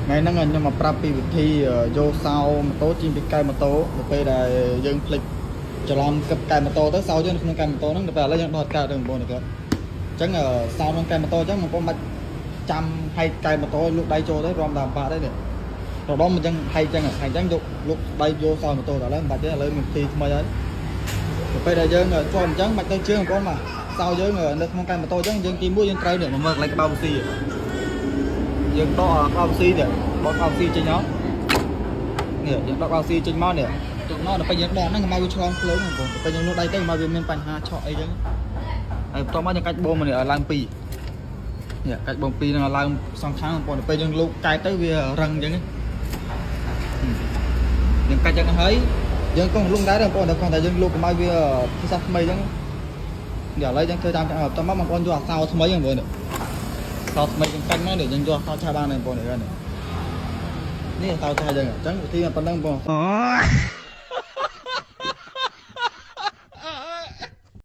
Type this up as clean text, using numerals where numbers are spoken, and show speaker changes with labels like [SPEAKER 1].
[SPEAKER 1] ថ្ងៃហ្នឹងខ្ញុំមកប្រាប់ពីវិធីយកសោម៉ូតូចេញពីកែម៉ូតូនៅពេលដែលយើងភ្លេចច្រឡំកឹបកែម៉ូតូទៅសោយើងនៅក្នុងកែម៉ូតូហ្នឹងដល់ពេលឥឡូវយើងដោះកើតទៅបងប្អូនកើតអញ្ចឹងសោក្នុងកែម៉ូតូអញ្ចឹងបងប្អូនបាច់ចាំហែកកែម៉ូតូលូកដៃចូលទៅរំតាមបាក់ដែរនេះរដុំអញ្ចឹងហែកអញ្ចឹងហែកអញ្ចឹងយកលូកដៃយកសោម៉ូតូដល់ឥឡូវមិនបាច់ទេឥឡូវមានវិធីថ្មីហើយទៅពេលដែលយើងជាប់អញ្ចឹងបាច់ទៅជើងបងប្អូនបាទសោយើងនៅក្នុងកែម៉ូតូអញ្ចឹងយើងទីមួយយើងត្រូវនេះមកមើលកន្លែងក្បាលម៉ាស៊ីយើងដកក្បាលម៉ាស៊ីនេះដកក្បាលម៉ាស៊ីចេញមកនេះយើងដកក្បាលម៉ាស៊ីចេញមកនេះទុកមកដល់ពេលយើងដកហ្នឹងកុំឲ្យវាឆ្លងភ្លើងបងប្អូនទៅពេលយើងលូកដៃទៅកុំឲ្យវាមានបញ្ហាឆក់អីចឹងហើយបន្ទាប់មកយើងកាច់បូមនេះឲ្យឡើងពីរនេះកាច់បូមពីរហ្នឹងឲ្យឡើងសងខាងបងប្អូនដល់ពេលយើងលូកកែទៅវារឹងអញ្ចឹងយើងកាច់ចឹងហើយយើងកុំលូកដែរបងប្អូនតែគ្រាន់តែយើងលូកកុំឲ្យវាភាសាថ្មីអញ្ចឹងនេះឥឡូវយើងធ្វើតាមចឹងបន្ទាប់មកបងប្អូនយកអាសោថ្មីបងប្អូនសោថ្មីយើងកាច់មកនេះយើងយកសោឆាបានបងប្អូននេះនេះសោឆាចឹងអញ្ចឹងវិធីប៉ុណ្ណឹងបងប្អូន។